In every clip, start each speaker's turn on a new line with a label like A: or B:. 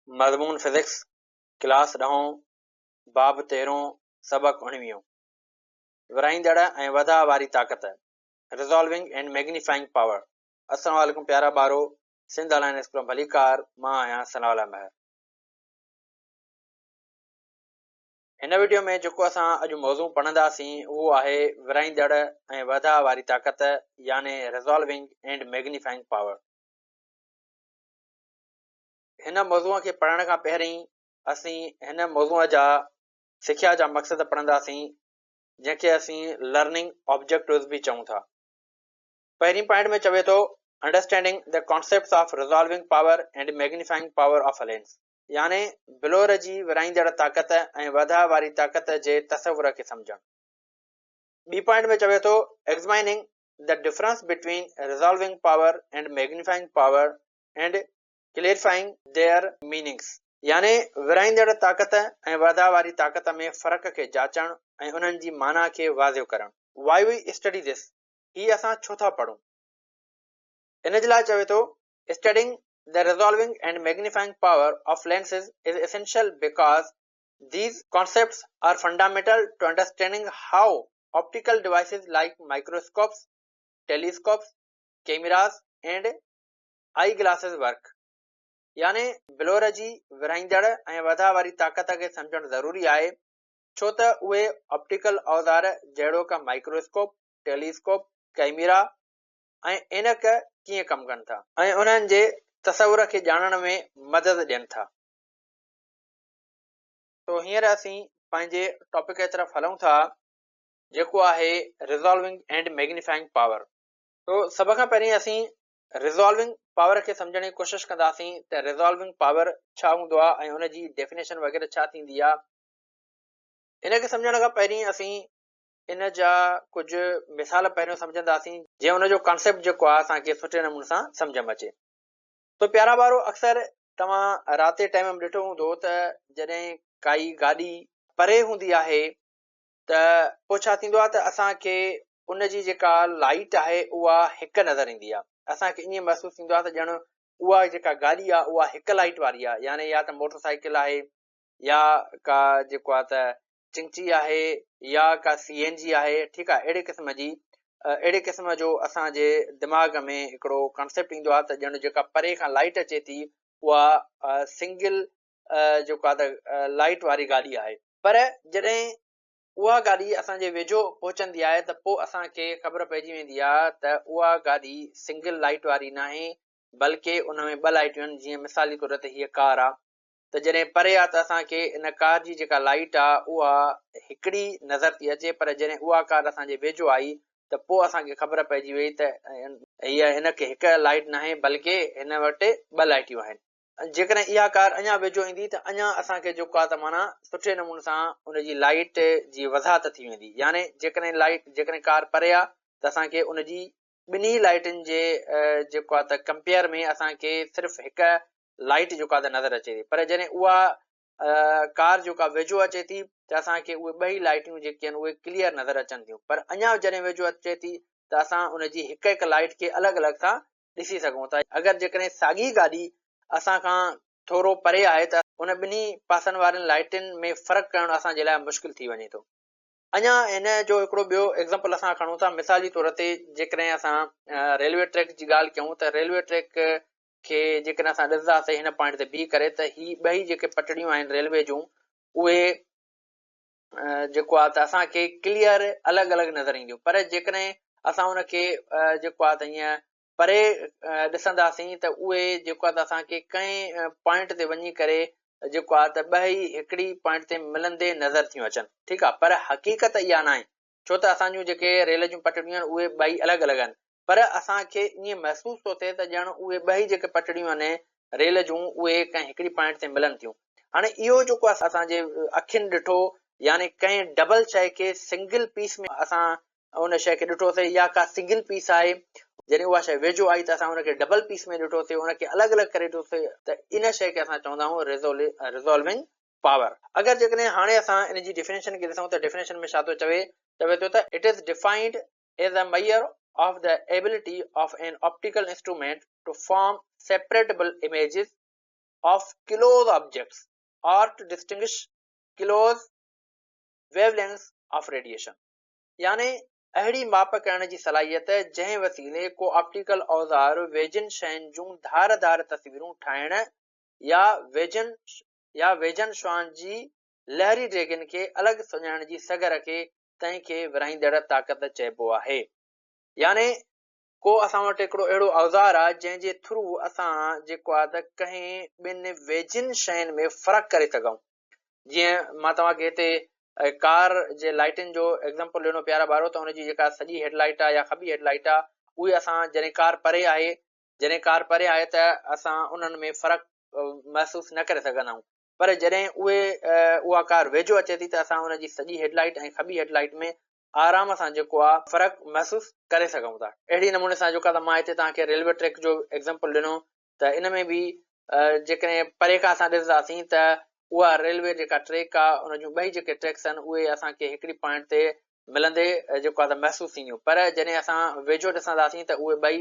A: مضمون physics, class ڏهون، باب تيرهون، سبق اڻويهون. ورهائيندڙ ۽ وڌاء واري طاقت، Resolving and Magnifying Power. السلام عليڪم پيارا ٻارو، سنڌ آنلائن اسڪول ۾ ڀليڪار، مان آهيان ثناء الله مهر. هن وڊيو ۾ جيڪو اسان اڄ موضوع پڙهنداسين اهو آهي ورهائيندڙ ۽ وڌاء واري طاقت يعني Resolving and Magnifying Power. هن موضوع کي پڙهڻ کان پهرين اسين هن موضوع جا سکيا جا مقصد پڙهنداسين جنهن کي اسين لرننگ آبجيڪٽوز به چئون ٿا. پهرين پوائنٽ ۾ چوي ٿو Understanding the concepts of resolving power and magnifying power of a lens يعني بلور جي ورهائيندڙ طاقت ۽ وڌاء واري طاقت جي تصور کي سمجهڻ. ٻي پوائنٽ ۾ چوي ٿو Examining the difference between resolving power and magnifying power and clarifying their meanings يعني ورهائيندڙ طاقت ۽ وڌاء واري طاقت ۾ فرق کي جاچڻ ۽ انهن جي معنيٰ کي واضح ڪرڻ. Why we study this هي اسان ڇو ٿا پڙهون؟ ان جي لاء چوي ٿو Studying the resolving and magnifying power of lenses is essential because these concepts are fundamental to understanding how optical devices like microscopes, telescopes, cameras and eye glasses work يعني بلور جي ورهائيندڙ ۽ وڌاء واري طاقت کي سمجهڻ ضروري آهي ڇو ته اهي آپٽيڪل اوزار جهڙوڪ مائڪروسڪوپ، ٽيليسڪوپ، ڪئميرا ۽ عينڪ ڪيئن ڪم ڪن ٿا. ۽ انهن جي تصور کي ڄاڻڻ ۾ مدد ڏين ٿا. سو هينئر اسين پنهنجي ٽاپڪ جي طرف هلون ٿا جيڪو آهي ريزالونگ اينڊ ميگنيفائنگ پاور. سو سڀ کان پهرين اسين ريزالونگ پاور کي سمجهڻ جي ڪوشش ڪنداسين ته ريزالونگ پاور ڇا هوندو آهي ۽ ان جي ڊيفينيشن وغيره ڇا ٿيندي آهي. ان کي سمجهڻ کان پهرين اسين ان جا ڪجهه مثال پهريون سمجهنداسين جيئن ان جو ڪانسيپٽ جيڪو آهي اسان کي سٺي نموني سان سمجهه ۾ اچي. تو پيارا ٻارو اڪثر توهان رات جي ٽائيم ۾ ڏٺو هوندو ته جڏهن ڪائي گاڏي پري هوندي آهي ته پوء ڇا ٿيندو آهي ته اسان کي ان جي جيڪا لائيٽ آهي اها هڪ نظر ايندي آهي اسان کي ائين محسوس ٿيندو آهي ته ڄڻ اها جيڪا گاڏي آهي اها هڪ لائيٽ واري آهي يعني يا ته موٽر سائيڪل آهي يا ڪا جيڪو آهي ته چنگچي آهي يا ڪا سي اين جي آهي ٺيڪ آهي اهڙي قسم جي اهڙي قسم جو اسان جي دماغ ۾ هڪڙو ڪانسيپٽ ايندو آهي ته ڄڻ جيڪا پري کان لائيٽ اچي ٿي اها سنگل جيڪو آهي ته لائيٽ واري گاڏي آهي پر جڏهن اها گاڏي اسان جي ويجهو پهچندي آهي ته پوء اسان کي خبر پئجي ويندي آهي ته اها گاڏي سنگل لائيٽ واري ناهي بلڪه ان ۾ ٻه لائيٽيون آهن جيئن مثالي طور تي هيء ڪار آهي ته جڏهن پري آهي ته اسان کي ان ڪار جي جيڪا لائيٽ آهي اها هڪڙي نظر ٿي اچي پر جڏهن اها ڪار اسان جي ويجهو آئي ته پوء اسان کي خبر پئجي وئي ته هيء هن کي هڪ لائيٽ ناهي بلڪه هن وٽ ٻه لائيٽيون آهن. جيڪڏهن اها ڪار اڃا ويجهو ايندي ته اڃا اسان کي جيڪو آهي ته معنيٰ سٺي نموني سان ان جي لائيٽ جي وضاحت ٿي ويندي يعني جيڪڏهن لائيٽ جيڪڏهن ڪار پري آهي ته اسان کي ان جي ٻنهي لائيٽن جي جيڪو آهي ته ڪمپيئر ۾ اسان کي صرف هڪ لائيٽ جيڪو آهي ته نظر اچي ٿي پر جڏهن اها ڪار جيڪا ويجهو اچي ٿي ته اسان کي اهي ٻئي لائيٽيون جيڪي آهن اهي ڪليئر نظر اچن ٿيون پر اڃا جڏهن ويجهو اچي ٿي ته اسان ان جي هڪ هڪ لائيٽ کي الڳ الڳ سان ڏسي سگهون ٿا. اگر جيڪڏهن ساڳي گاڏي اسان کان ٿورو پري آهي ته ان ٻنهي پاسن وارين لائيٽن ۾ فرق ڪرڻ اسان جي لاء مشڪل ٿي وڃي ٿو. اڃا هن جو هڪڙو ٻيو ايگزامپل اسان کڻون ٿا مثال جي طور تي جيڪڏهن اسان ريلوي ٽريڪ جي ڳالهه ڪيون ته ريلوي ٽريڪ کي جيڪڏهن اسان ڏسنداسين هن پوائنٽ تي بيهي ڪري ته هي ٻئي جيڪي پٽڙيون آهن ريلوي جون اهي جيڪو آهي ته اسان کي ڪليئر الڳ الڳ نظر اينديون پر جيڪڏهن اسان ان کي جيڪو آهي ته ائين پري ڏسنداسين ته اهي جيڪو آهي ته اسان کي ڪنهن پوائنٽ تي وڃي ڪري جيڪو آهي ته ٻئي هڪڙي پوائنٽ تي ملندي نظر ٿيون اچن ٺيڪ آهي پر حقيقت اها ناهي ڇو ته اسان جون جيڪي ريل جون پٽڙيون آهن اهي ٻئي الڳ الڳ آهن پر اسان کي ائين محسوس ٿو ٿئي ته ڄڻ اهي ٻئي جيڪي پٽڙيون آهن ريل جون اهي ڪنهن هڪڙي پوائنٽ تي ملن ٿيون. هاڻي اهو جيڪو اسان جي اکين ڏٺو يعني ڪنهن ڊبل شيء کي سنگل پيس ۾ اسان ان شيء کي ڏٺوسي يا ڪا سنگل پيس آهي جڏهن اها شيء ويجهو آئي ته اسان ان کي ڊبل پيس ۾ ڏٺوسي ان کي الڳ الڳ ڪري ڏٺوسي ته ان شيء کي اسان چوندا آهيون ريزولونگ پاور. اگر جيڪڏهن هاڻي اسان ان جي ڊيفينيشن کي ڏسون ته ڊيفينيشن ۾ ڇا ٿو چوي؟ چوي ٿو ته it is defined is a measure of the ability of an optical instrument to form separable images of close objects or to distinguish close wavelengths of radiation يعني اهڙي ماپ ڪرڻ جي صلاحيت جنهن وسيلي ڪو آپٽيڪل اوزار ويجهن شين جون ڌار ڌار تصويرون ٺاهڻ يا ويجهن يا ويجهن شعاعن جي لهري ڊيگهن کي الڳ سڃاڻڻ جي سگهه رکي تنهن کي ورهائيندڙ طاقت چئبو آهي. يعني ڪو اسان وٽ هڪڙو اهڙو اوزار آهي جنهن جي ٿرو اسان جيڪو آهي ته ڪنهن ٻن ويجهن شين ۾ فرق ڪري سگهون. جيئن مان توهان کي هتي ڪار جي لائيٽن جو ايگزامپل ڏنو پيارا ٻارو ته ان جي جيڪا سڄي هيڊ لائيٽ آهي يا کٻي هيڊ لائيٽ آهي اهي اسان جڏهن ڪار پري آهي جڏهن ڪار پري آهي ته اسان انهن ۾ فرق محسوس نه ڪري سگهندا آهيون پر جڏهن اهي اها ڪار ويجهو اچي ٿي ته اسان ان جي سڄي هيڊ لائيٽ ۽ کٻي هيڊ لائيٽ ۾ آرام سان جيڪو آ فرق محسوس ڪري سگهون ٿا. اهڙي نموني سان جيڪو آ ته مان هتي توهان کي ريلوي ٽريڪ جو ايگزامپل ڏنو ته ان ۾ به جيڪڏهن پري کان اسان ڏسنداسين ته اها ريلوي جيڪا ٽريڪ آ ان جون ٻئي جيڪي ٽريڪس آهن اهي اسان کي هڪڙي پوائنٽ تي ملندي جيڪو آ ته محسوس ٿينديون پر جڏهن اسان ويجهو ڏسنداسين ته اهي ٻئي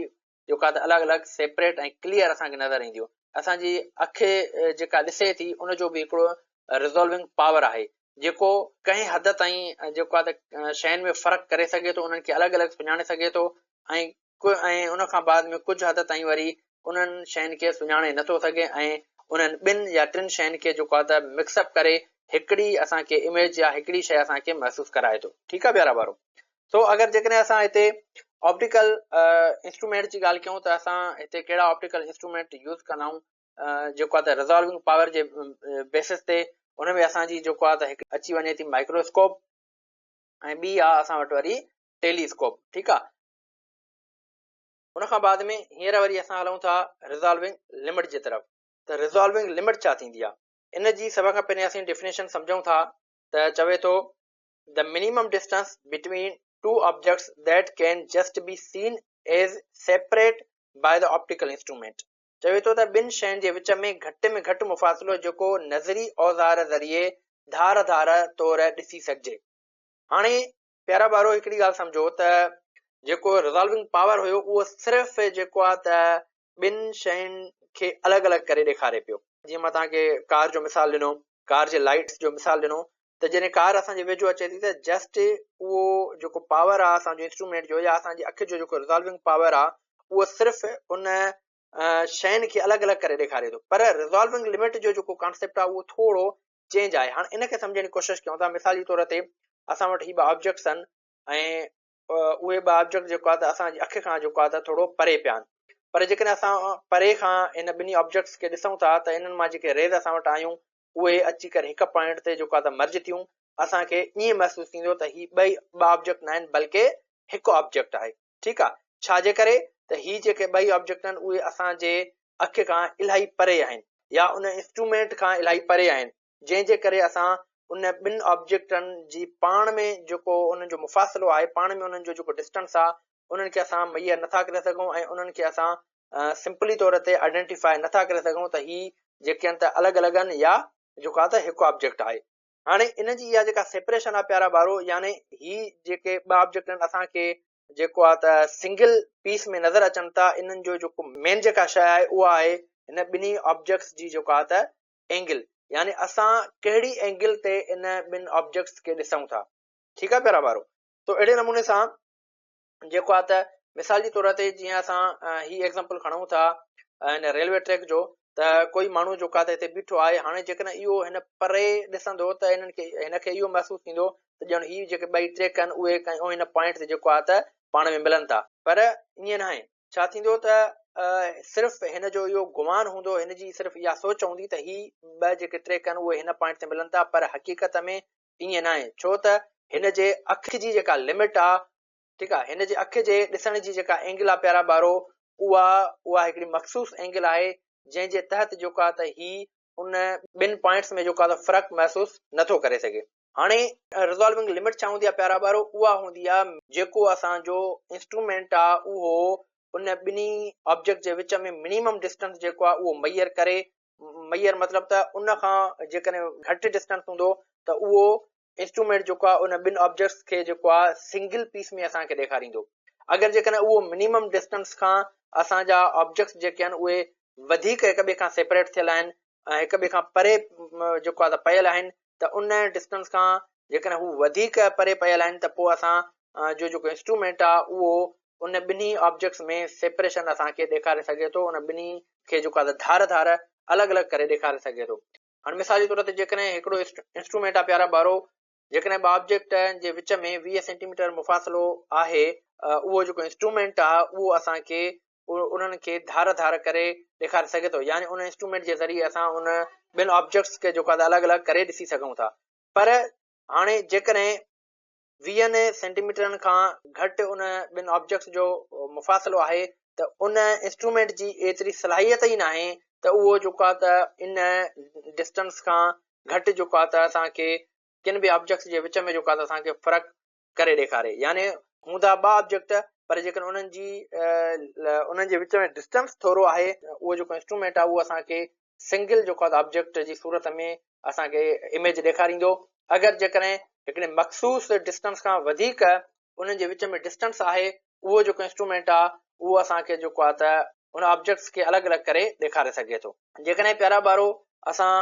A: جيڪو آ ته الڳ الڳ سيپريٽ ۽ ڪليئر اسان کي نظر اينديون. اسان جي اک جيڪا ڏسي ٿي ان جو به هڪڙو ريزالونگ پاور آهي جيڪو ڪنهن حد تائين جيڪو آهي ته شين ۾ فرق ڪري سگهي ٿو انهن کي الڳ الڳ سڃاڻي سگهي ٿو ۽ ۽ ان کان بعد ۾ ڪجهه حد تائين وري انهن شين کي سڃاڻي نٿو سگهي ۽ انهن ٻن يا ٽن شين کي جيڪو آهي ته مڪس اپ ڪري هڪڙي اسان کي اميج يا هڪڙي شي اسان کي محسوس ڪرائي ٿو. ٺيڪ آهي پيارا ٻارو. سو اگر جيڪڏهن اسان هتي آپٽيڪل انسٽرومينٽ جي ڳالهه ڪيون ته اسان هتي ڪهڙا آپٽيڪل انسٽرومينٽ يوز ڪندا آهيون جيڪو آهي ته ريزالونگ پاور جي بيسس تي ان ۾ اسان جي جيڪو آهي ته هڪ اچي وڃي ٿي مائڪروسڪوپ ۽ ٻي آهي اسان وٽ وري ٽيليسڪوپ. ٺيڪ آهي. ان کان بعد ۾ هينئر وري اسان هلون ٿا ريزالونگ لمٽ جي طرف ته ريزالونگ لمٽ ڇا ٿيندي آهي ان جي سڀ کان پهرين اسين ڊيفينيشن سمجهون ٿا ته چوي ٿو The minimum distance between two objects that can just be seen as separate by the optical instrument. چوي ٿو ته ٻن شين جي وچ ۾ گهٽ ۾ گهٽ مفاصلو جيڪو نظري اوزار ذريعي ڌار ڌار طور ڏسي سگهجي. هاڻي پيارا ٻارو هڪڙي ڳالهه سمجهو ته جيڪو ريزالونگ پاور هيو اهو صرف جيڪو آهي ته ٻن شين کي الڳ الڳ ڪري ڏيکاري پيو. جيئن مان توهان کي ڪار جو مثال ڏنو، ڪار جي لائيٽس جو مثال ڏنو ته جڏهن ڪار اسان جي ويجهو اچي ٿي ته جسٽ اهو جيڪو پاور آهي اسان جو انسٽرومينٽ جو يا اسان جي اک جو جيڪو ريزالونگ پاور آهي اهو صرف ان شين کي الڳ الڳ ڪري ڏيکاري ٿو پر ريزالونگ لمٽ جو جيڪو ڪانسيپٽ آهي اهو ٿورو چينج آهي. هاڻ ان کي سمجهڻ جي ڪوشش ڪيون ٿا. مثال جي طور تي اسان وٽ هي ٻه آبجيڪٽس آهن ۽ اهي ٻه آبجيڪٽ جيڪو آهي ته اسان جي اک کان جيڪو آهي ته ٿورو پري پيا آهن پر جيڪڏهن اسان پري کان ان ٻنهي آبجيڪٽس کي ڏسون ٿا ته انهن مان جيڪي ريز اسان وٽ آيون اهي اچي ڪري هڪ پوائنٽ تي جيڪو آهي ته مرج ٿيون اسان کي ائين محسوس ٿيندو ته هي ٻئي ٻه آبجيڪٽ نه آهن بلڪه هڪ آبجيڪٽ آهي. ٺيڪ آهي ڇا جي ڪري ته هي جيڪي ٻئي آبجيڪٽ آهن اهي اسان جي اک کان الاهي پري آهن يا ان انسٽرومينٽ کان الاهي پري آهن جنهن جي ڪري اسان ان ٻن آبجيڪٽن جي پاڻ ۾ جيڪو انهن جو مفاصلو آهي، پاڻ ۾ انهن جو جيڪو ڊسٽنس آهي، انهن کي اسان مهيا نٿا ڪري سگهون ۽ انهن کي اسان سمپلي طور تي آئيڊينٽيفائي نٿا ڪري سگهون ته هي جيڪي آهن ته الڳ الڳ آهن يا جيڪو آهي ته هڪ آبجيڪٽ آهي. هاڻي ان جي اها جيڪا سيپريشن آهي پيارا ٻارو يعني هي جيڪي ٻه آبجيڪٽ آهن اسان کي جيڪو آهي ته سنگل پيس ۾ نظر اچن ٿا انهن جو جيڪو مين جيڪا شيء آهي اها آهي هن ٻنهي آبجيڪٽس جي جيڪو آهي ته اينگل يعني اسان ڪهڙي اينگل تي ان ٻن آبجيڪٽس کي ڏسون ٿا. ٺيڪ آهي پيارا ٻارو. تو اهڙي نموني سان جيڪو آهي ته مثال جي طور تي جيئن اسان هي ايگزامپل کڻون ٿا هن ريلوي ٽريڪ جو ته ڪوئي ماڻهو جيڪو آهي ته هتي بيٺو آهي هاڻي جيڪڏهن اهو هن پري ڏسندو ته هنن کي هن کي اهو محسوس ٿيندو ته ڄڻ هي جيڪي ٻئي ٽريڪ آهن اهي ڪنهن هن پوائنٽ تي جيڪو آهي ته پاڻ ۾ ملن ٿا پر ائين ناهي. ڇا ٿيندو ته صرف هن جو اهو گمان هوندو، هن جي صرف اها سوچ هوندي ته هي ٻه جيڪي ٽريڪ آهن اهي هن پوائنٽ تي ملن ٿا پر حقيقت ۾ ائين ناهي ڇو ته هن جي اک جي جيڪا لمٽ آ ٺيڪ آ هن جي اک جي ڏسڻ جي جيڪا اينگل آ پيارا ٻارو اها اها هڪڙي مخصوص اينگل آهي جنهن جي تحت جيڪو آ ته هي ان ٻن پوائنٽس ۾ جيڪو آ ته فرق محسوس نٿو ڪري سگهي. هاڻي ريزالونگ لمٽ ڇا هوندي آهي پيارا ٻارو اها هوندي آهي جيڪو اسان جو انسٽرومينٽ آهي اهو ان ٻنهي آبجيڪٽ جي وچ ۾ منيمم ڊسٽنس جيڪو آهي اهو ميئر ڪري ميئر مطلب ته ان کان جيڪڏهن گهٽ ڊسٽنس هوندو ته اهو انسٽرومينٽ جيڪو آهي ان ٻن آبجيڪٽس کي جيڪو آهي سنگل پيس ۾ اسان کي ڏيکاريندو اگر جيڪڏهن اهو منيمم ڊسٽنس کان اسان جا آبجيڪٽس جيڪي آهن اهي وڌيڪ هڪ ٻئي کان سيپريٽ ٿيل آهن. هڪ ٻئي کان پري جيڪو آهي ته پيل آهن ته ان ڊسٽنس کان جيڪڏهن هو وڌيڪ پري پيل آهن ته پوء اسان جو جيڪو انسٽرومينٽ آهي اهو ان ٻنهي آبجيڪٽس ۾ سيپريشن اسان کي ڏيکاري سگهي ٿو، ان ٻنهي کي جيڪو آهي ته ڌار ڌار الڳ الڳ ڪري ڏيکاري سگهي ٿو. هاڻي مثال جي طور تي جيڪڏهن هڪڙو انسٽرومينٽ آهي پيارا ٻارو، جيڪڏهن ٻه آبجيڪٽ جي وچ ۾ 20 سينٽي ميٽر مفاصلو آهي، اهو جيڪو انسٽرومينٽ آهي اهو اسان کي انهن کي ڌار ڌار ڪري ڏيکاري سگهي ٿو، يعني ان انسٽرومينٽ جي ذريعي اسان ان ٻن آبجيڪٽس کي جيڪو آهي الڳ الڳ ڪري ڏسي سگهون ٿا. پر هاڻي جيڪڏهن ويهن سينٽي ميٽرن کان گهٽ ان ٻن آبجيڪٽس جو مفاصلو آهي ته ان انسٽرومينٽ جي ايتري صلاحيت ئي ناهي ته اهو جيڪو آهي ته ان ڊسٽنس کان گهٽ جيڪو آهي ته اسان کي ڪن به آبجيڪٽس جي وچ ۾ جيڪو آهي ته اسان کي فرق ڪري ڏيکاري. يعني هوندا ٻه آبجيڪٽ پر جيڪڏهن انهن جي انهن جي وچ ۾ ڊسٽنس ٿورو آهي، اهو جيڪو انسٽرومينٽ آهي اهو اسان کي سنگل جيڪو آهي آبجيڪٽ جي صورت ۾ اسان کي اميج ڏيکاريندو. اگر جيڪڏهن هڪڙي مخصوص ڊسٽنس کان وڌيڪ انهن جي وچ ۾ ڊسٽنس آهي، اهو جيڪو انسٽرومينٽ آهي اهو اسان کي جيڪو آهي ته ان آبجيڪٽس کي الڳ الڳ ڪري ڏيکاري سگهي ٿو. جيڪڏهن پيارا ٻارو اسان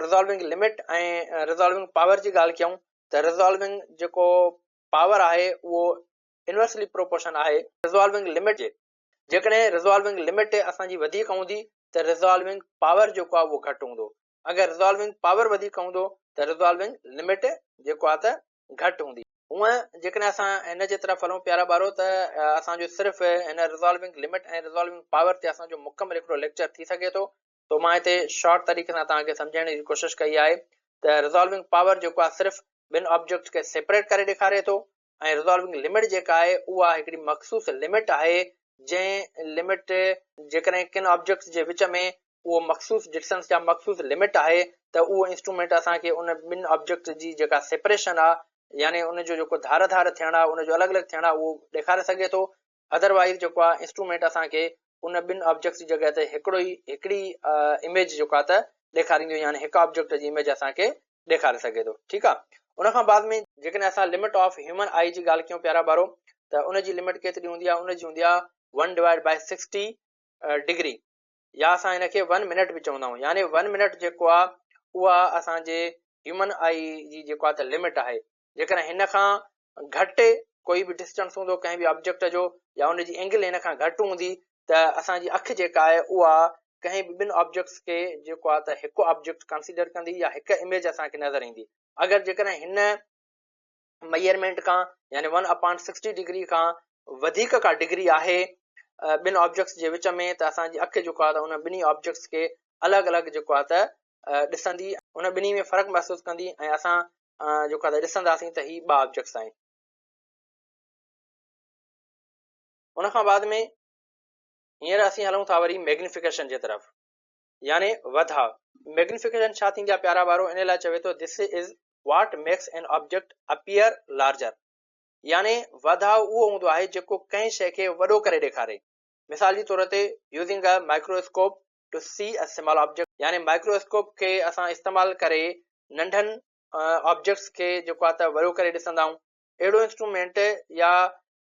A: ريزالونگ لمٽ ۽ ريزالونگ پاور جي ڳالهه ڪيون ته ريزالونگ جيڪو پاور آهي اهو انورسلي پروپورشن آهي ريزالونگ لمٽ جي. جيڪڏهن ريزالونگ لمٽ اسان جي وڌيڪ هوندي ته ريزالونگ پاور جيڪو آهي اهو گهٽ هوندو، اگر ريزالونگ پاور وڌيڪ هوندو ته ريزالونگ لمٽ جيڪو آهي ته گهٽ هوندي. هونء جيڪڏهن اسان هن جي طرف هلون پيارا ٻارو ته اسان جو صرف هن ريزالونگ لمٽ ۽ ريزالونگ پاور تي اسان جو مڪمل هڪڙو ليڪچر ٿي سگهي ٿو. تو مان هتي شارٽ طريقي سان توهان کي سمجهائڻ جي ڪوشش ڪئي آهي ته ريزالونگ پاور جيڪو آهي صرف ٻن آبجيڪٽس کي سيپريٽ ڪري ڏيکاري ٿو ۽ ريزالونگ لمٽ جيڪا آهي اها هڪڙي مخصوص لمٽ آهي، جنهن لمٽ جيڪڏهن ڪن آبجيڪٽس جي وچ ۾ اهو مخصوص ڊسٽنس يا مخصوص لمٽ آهي ته اهو انسٽرومينٽ اسان کي ان ٻن آبجيڪٽس جي جيڪا سيپريشن آهي، يعني ان جو جيڪو ڌار ڌار ٿيڻ آهي، ان جو الڳ الڳ ٿيڻ آهي، اهو ڏيکاري سگهي ٿو. ادروائيز جيڪو آهي انسٽرومينٽ اسان کي ان ٻن آبجيڪٽس جي جڳهه تي هڪڙو ئي هڪڙي اميج جيڪو آهي ته ڏيکاريندو، يعني هڪ آبجيڪٽ جي اميج اسان کي ڏيکاري سگهي ٿو. ٺيڪ آهي، ان کان بعد ۾ جيڪڏهن اسان لمٽ آف هيومن آئي جي ڳالهه ڪيون پيارا ٻارو ته ان جي لمٽ ڪيتري هوندي آهي؟ ان جي هوندي آهي 1 ڊوائيڊ بائي 60 ڊگري، يا اسان هن کي ون منٽ به چوندا آهيون، يعني ون منٽ جيڪو آهي اها اسان جي هيومن آئي جي جيڪو آهي ته لمٽ آهي. جيڪڏهن هن کان گهٽ ڪوئي به ڊسٽنس هوندو ڪنهن به آبجيڪٽ جو يا ان جي اينگل هن کان گهٽ هوندي ته اسان جي اک جيڪا آهي اها ڪنهن به ٻن آبجيڪٽس کي جيڪو آهي ته هڪ آبجيڪٽ ڪنسيڊر ڪندي يا هڪ اميج اسان کي نظر ايندي. اگر جيڪڏهن هن ميئرمينٽ کان يعني ون اپان سڪسٽي ڊگري کان وڌيڪ ڪا ڊگري آهي ٻن آبجيڪٽس جي وچ ۾ ته اسان جي اک جيڪو آهي ته ان ٻنهي آبجيڪٽس کي الڳ الڳ جيڪو آهي ته ڏسندي، ان ٻنهي ۾ فرق محسوس ڪندي ۽ اسان جيڪو آهي ته ڏسنداسين ته هي ٻه آبجيڪٽس آهن. ان کان بعد ۾ هينئر اسين هلون ٿا وري ميگنيفڪيشن جي طرف، يعني وڌاء. ميگنيفڪيشن ڇا ٿيندي آهي پيارا ٻارو؟ ان لاء چوي ٿو this is what makes an object appear larger, يعني وڌاء اهو هوندو آهي جيڪو ڪنهن شيء کي وڏو ڪري ڏيکاري. مثال جي طور تي using a microscope to see a small object, يعني مائڪرواسڪوپ کي اسان استعمال ڪري ننڍن آبجيڪٽس کي جيڪو آهي ته وڏو ڪري ڏسندا آهيون. اهڙو انسٽرومينٽ يا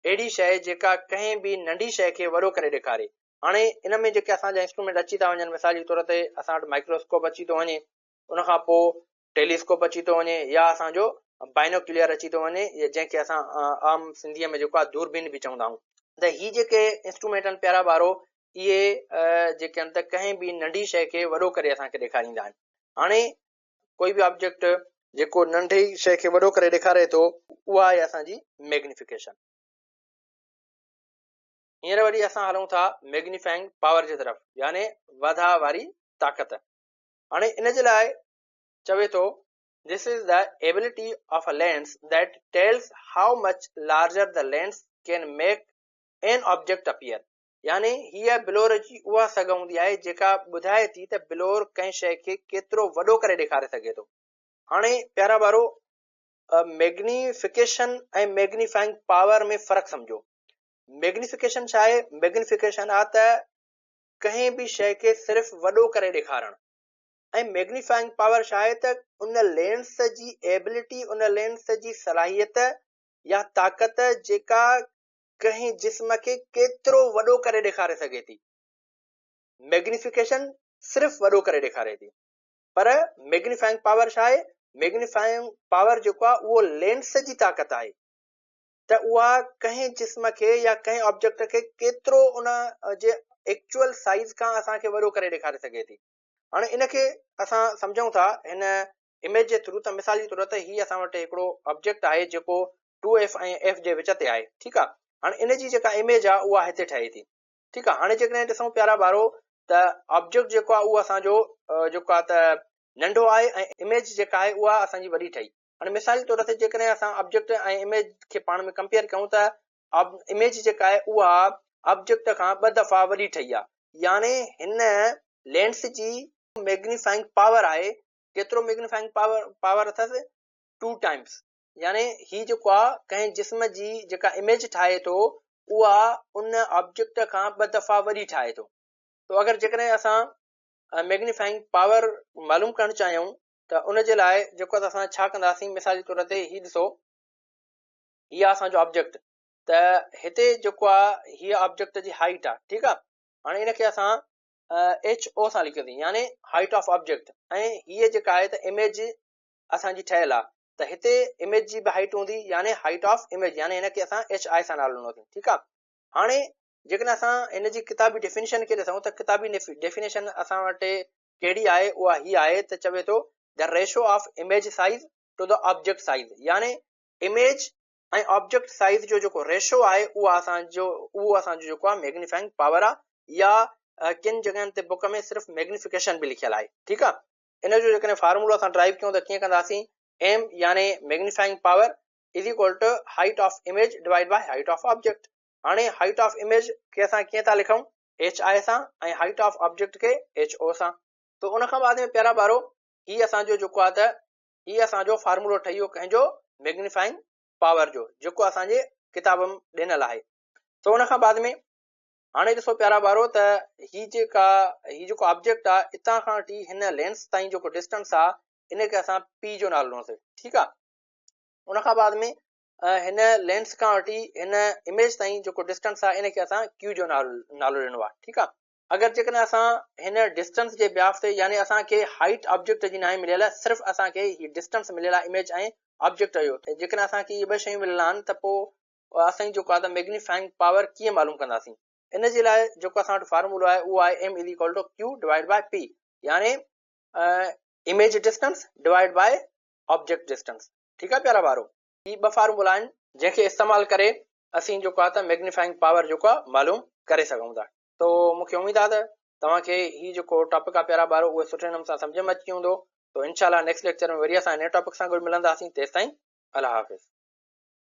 A: اهڙي شيء جيڪا ڪنهن به ننڍي شيء کي وڏو ڪري ڏيکاري. هاڻي ان ۾ جيڪي اسان جا انسٽرومينٽ اچي ٿا وڃن، مثال جي طور تي اسان وٽ مائڪرواسڪوپ اچي ٿو وڃي، ان کان پوء ٽيليسڪوپ اچي ٿو وڃي يا اسان جو بائنوڪيولر اچي ٿو وڃي، جنهن کي اسان عام سنڌيء ۾ جيڪو آهي دوربين به چوندا آهيون. ته هي جيڪي انسٽرومينٽ آهن پيارا ٻارو، اهي جيڪي آهن ته ڪنهن به ننڍي شيء کي وڏو ڪري اسان کي ڏيکاريندا آهن. هاڻي ڪوئي به آبجيڪٽ جيڪو ننڍي شيء کي وڏو ڪري ڏيکاري ٿو، اها آهي اسان جي ميگنيفڪيشن. هينئر وري اسان هلون ٿا ميگنيفائنگ پاور جي طرف، يعني وڌاء واري طاقت. هاڻي ان جي لاء چوي ٿو This is the ability of a lens that tells how much larger the lens can make an object appear، يعني هيء بلور جي اها سگهه هوندي آهي جيڪا ٻڌائي ٿي ته بلور ڪنهن شيء کي ڪيترو وڏو ڪري ڏيکاري سگهي ٿو. هاڻي پيارا ٻارو ميگنيفڪيشن ۽ ميگنيفائنگ پاور ۾ فرق سمجهو. ميگنيفڪيشن ڇا آهي؟ ميگنيفڪيشن آهي ته ڪنهن به شيء کي صرف وڏو ڪري ڏيکارڻ ۽ ميگنيفائنگ پاور ڇا آهي ته ان لينس جي ايبلٽي، ان لينس جي صلاحيت يا طاقت جيڪا ڪنهن جسم کي ڪيترو وڏو ڪري ڏيکاري سگهي ٿي. ميگنيفڪيشن صرف وڏو ڪري ڏيکاري ٿي. پر ميگنيفائنگ پاور ڇا آهي؟ ميگنيفائنگ پاور جيڪو آهي اهو لينس جي طاقت آهي ته اها ڪنهن جسم کي يا ڪنهن آبجيڪٽ کي ڪيترو ان جي ايڪچوئل سائيز کان اسان کي وڏو ڪري ڏيکاري سگهي ٿي. هاڻي ان کي اسان سمجهون ٿا هن اميج جي ٿرو ته مثال جي طور تي هي اسان وٽ هڪڙو آبجيڪٽ آهي جيڪو ٽو ايف ۽ ايف جي وچ تي آهي ٺيڪ آهي. هاڻي ان جي جيڪا اميج آهي اها هتي ٺهي ٿي. ٺيڪ آ هاڻي جيڪڏهن ڏسون پيارا ٻارو ته آبجيڪٽ جيڪو آ اهو اسان جو جيڪو آ ته ننڍو آهي ۽ اميج جيڪا آهي اها اسان جي وڏي ٺهي هاڻي مثال طور تي جيڪڏهن اسان آبجيڪٽ ۽ اميج کي پاڻ ۾ ڪمپيئر ڪيون ته اميج جيڪا آهي اها آبجيڪٽ کان ٻه دفعا وڏي ٺهي آ يعني هن لينس جي ميگنيفائنگ پاور آهي ڪيترو ميگنيفائنگ پاور پاور اٿس 2 ٽائمس يعني هي جيڪو آ ڪنهن جسم جي جيڪا اميج ٺاهي ٿو اها ان آبجيڪٽ کان ٻه دفعا وڏي ٺاهي ٿو. تو اگر جيڪڏهن اسان ميگنيفائنگ پاور معلوم ڪرڻ چاهيون ته ان جي لاء جيڪو آ اسان ڇا ڪنداسين مثال جي طور تي هي ڏسو هي آ اسان جو آبجيڪٽ ته هتي جيڪو آ هي آبجيڪٽ جي هائيٽ آ ٺيڪ آ هاڻي ان کي اسان ايڇ او سان لکيوسين يعني هائيٽ آف آبجيڪٽ ۽ هي جيڪا آهي ته اميج اسان جي ٺهيل آ ته هتي اميج جي به هائيٽ هوندي يعني هائيٽ آف اميج يعني هن کي اسان ايڇ I سان نالو ڏنوسين ٺيڪ آ هاڻي جيڪڏهن اسان هن جي ڪتابي ڊيفينيشن کي ڏسون ته ڪتابي ڊيفينيشن اسان وٽ ڪهڙي آهي اها هي آهي ته چوي ٿو the ratio of image size to the object size يعني اميج ۽ آبجيڪٽ سائيز جو جيڪو ريشو آهي اهو اسان جو اهو اسان جو جيڪو آهي ميگنيفائنگ پاور آهي يا ڪن جڳهن تي بڪ ۾ صرف ميگنيفڪيشن به لکيل آهي ٺيڪ آهي ان جو جيڪڏهن فارمولو اسان ڊرائيو ڪيون ته ڪيئن ڪنداسين ايم يعني magnifying power is equal to height of image divide by height of object هاڻي هائيٽ آف اميج کي اسان ڪيئن ٿا لکون ايڇ I سان ۽ هائيٽ آف آبجيڪٽ کي ايڇ او سان تو ان کان بعد ۾ پيارا ٻارو هي اسان جو جيڪو آهي ته هي اسان جو فارمولو ٺهي ويو ڪنهن جو ميگنيفائنگ پاور جو جيڪو اسان جي ڪتاب ۾ ڏنل آهي تو ان کان بعد ۾ هاڻي ڏسو پيارا ٻارو ته هي جيڪا هي جيڪو آبجيڪٽ آ اتان کان وٺي هن لينس تائين جيڪو ڊسٽنس آ ان کي اسان پي جو نالو ڏنوسي ٺيڪ آ ان کان بعد ۾ هن لينس کان وٺي هن اميج تائين جيڪو ڊسٽنس آ ان کي اسان ڪيو جو نالو ڏنو آ ٺيڪ آ اگر جيڪڏهن اسان هن ڊسٽنس جي بياف تي يعني اسان کي هائيٽ آبجيڪٽ جي ناهي مليل صرف اسان کي هي ڊسٽنس مليل آ اميج ۽ آبجيڪٽ جو جيڪڏهن اسان کي اهي ٻه شيون مليل آهن ته پوء اسين جيڪو آهي ته ميگنيفائنگ پاور ڪيئن معلوم ڪنداسين ان جي لاء جيڪو اسان وٽ فارمولو آهي اهو آهي M is equal to Q divide by P يعني image distance divide by object distance ٺيڪ آهي پيارا ٻارو هي ٻه فارمولا آهن جنهن کي استعمال ڪري اسين جيڪو آهي ته ميگنيفائنگ پاور جيڪو آهي معلوم ڪري سگهون ٿا تو مون کي اميد آهي ته توهان کي هي جيڪو ٽاپڪ آهي پيارا ٻارو اهو سٺي نموني سان سمجهه ۾ اچي ويندو تو انشاء الله نيڪسٽ ليڪچر ۾ وري اسان نئين ٽاپڪ سان گڏ ملنداسين تيستائين الله حافظ.